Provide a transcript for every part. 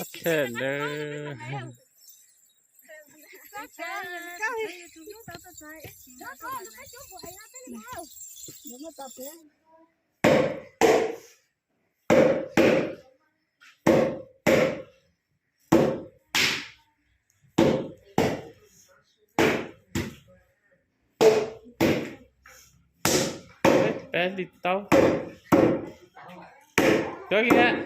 Khe lawm. Peb li tau. Kawg kiag.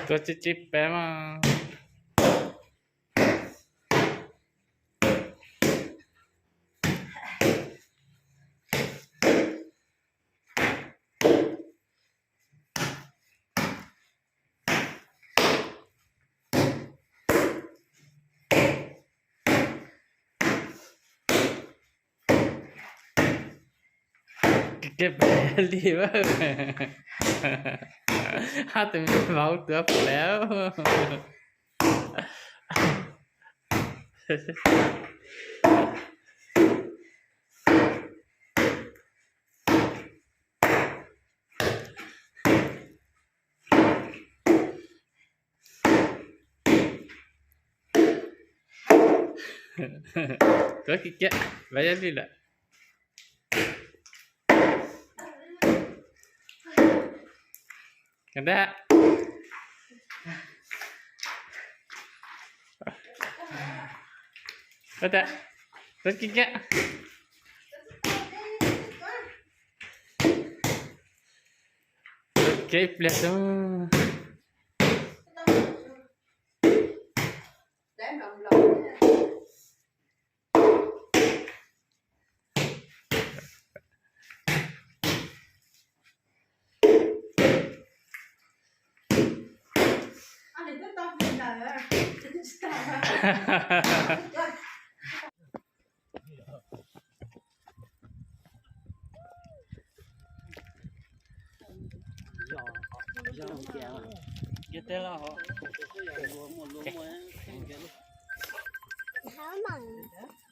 Tuaj tsib tsib peb mas. Kev pem li, hab tus me vauv tuav plawv. Tuav kiag kiag, lawv yog li lawm. Kawg ntag. Tuav kiag kiag. Kev pliag xwb. Yog tias los muaj luag muaj, muaj, muaj.